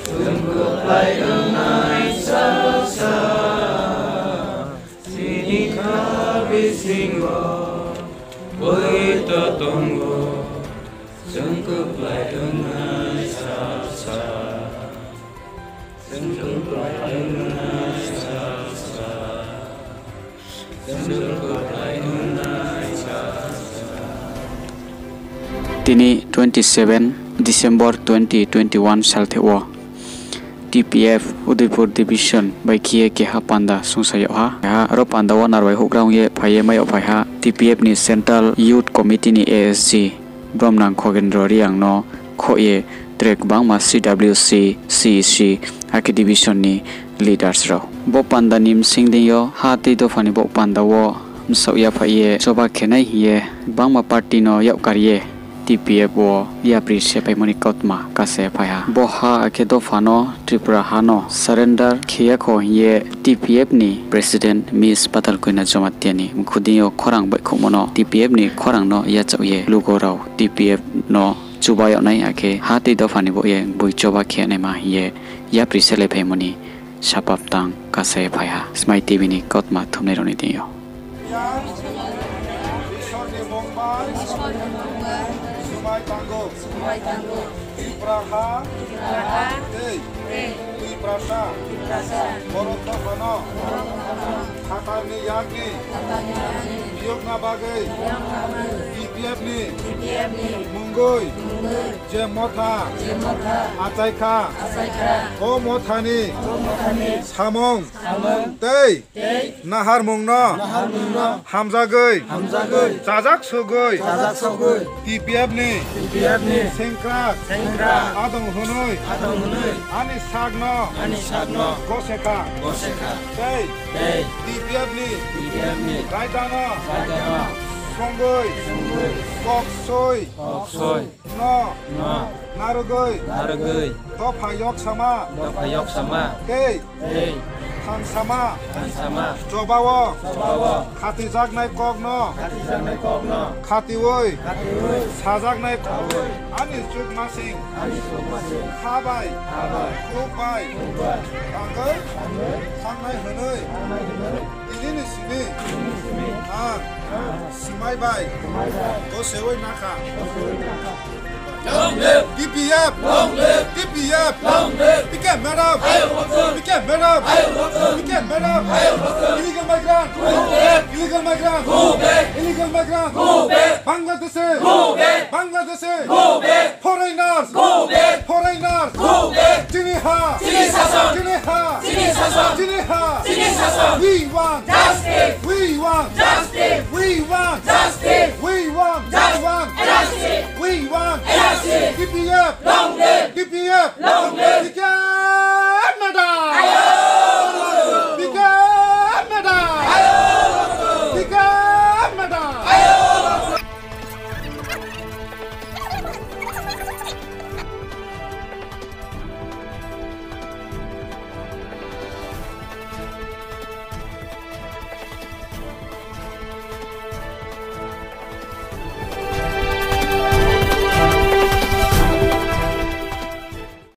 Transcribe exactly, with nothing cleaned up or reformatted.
Chung kuplai ongnai sasa, chini kha bising wo boito tong ou. Chung kuplai ongnai sasa, chung kuplai ongnai sasa. Tini twenty seven December twenty twenty one saltheh wo T P F Udaipur Division bai khe ye keha panda sungsa yag ha. Keha ro panda wo narbai houhgra ong ye phai ye mai yag phai ha T P F ni Central Youth Committee ni A S G Bromnang Khogendro Reang no khoh ye tre gbangma C W C, C E C, akhe division ni leaders rao. Bo panda ni bsing deing yo ha tei dopha ni bo panda wo bsaoh yaphaih ye choba khe nai hing ye gbangma party no yak kar ye T P F wo yapri se phaimo ni kautma kasa phai ha. Bo ha akhe dopha no Tripura ha no surrender khe ya kho hing ye T P F ni president Miss Patal Koina Jamatia ni mkhu deing yo khorang baihkhouhmo no T P F ni khorang no yachaoh ye lugo rao T P F no chuba yag nai akhe ha tei dopha ni baoh ye boi choba khe naima hing ye yapri se lai phaimo ni sapap tang kasa phai ha. Smai T V ni kautma thumnai rao ni deing yo. Isor ni mung bai. Smai tango. Tiprasa. Tei. Tiprasa. Borok dopha no. Phatar ni yak ni. Biyokna bagwi. T P F ni. Mungwi. Je motha. Achai kha. O motha ni. Samung. Tei. Naharmung no. Hamjagwi. Chajak sogwi. T P F ni. Sengkrak. Adong hwnwi. Ani sak no. Gose kha. Tei. T P F ni. Raida no. Songwi. Koksoi. No. Narwgwi. Dopha yoksama. Tei. Thangsama. Choba o. Khatijaknai kok no. Khatiwi. Sajaknai kok. Ani chukmasing. Kha bai. Khuk bai. Tangwi. Thangnai hwnwi. Tini ni simi. Ang. Smai bai. Gosewi nakha. T P F. Long live. T P F. Long live. P K madam. P K madam. P K madam. Illegal migrant. Go back. Illegal migrant. Go back. Illegal migrant. Go back. Bangladesh. Go back. Bangladesh.